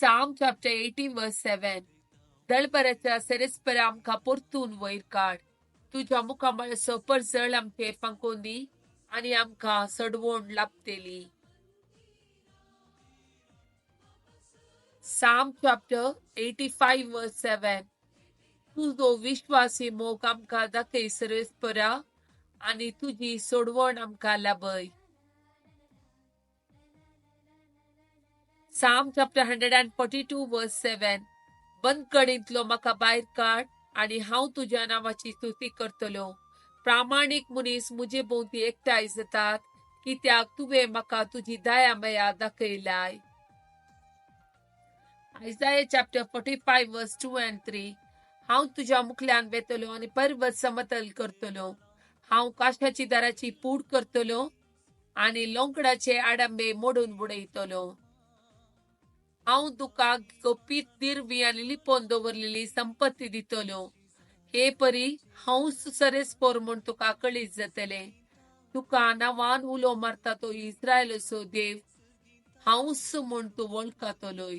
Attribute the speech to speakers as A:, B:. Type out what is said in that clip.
A: Psalm chapter 80 verse 7. दळबराच्या सेरेस्परा आमकां परतून वयर काड, तुज्या मुखामळाचो परजळ आमचेर फांकोवन दी आनी आमकां सडवण लाभतली. Psalm chapter 85 verse 7. तुजो विश्वासी मोग आमकां दाखय सर्वेस्परा आनी तुजी सोडवण आमकां लाभय. Psalm chapter 142 verse 7. बंदखणींतलो म्हाका भायर काड आनी हांव तुज्या नांवाची स्तुती करतलो. प्रामाणीक मनीस म्हजे भोंवती एकठांय जातात, कित्याक तुवें म्हाका तुजी दया माया दाखयलाय. Isaiah chapter 45 verse 2 and 3. हांव तुज्या मुखल्यान वेतलो आनी पर्वत समतल करतलो. हांव काशाची दाराची पूड करतलो आनी लोंकडाचे आडंबे मोडून उडयतलो. हांव तुका गोपीत दिरवी आनी लिपोवन दवरलेली संपत्ती दितलो. हे परी हांव सरेस्पोर म्हूण तुका कळीत जातलें. तुका नांवान उलो मारता तो इस्रायलाचो देव हांवच म्हूण तूं वळखतलोय.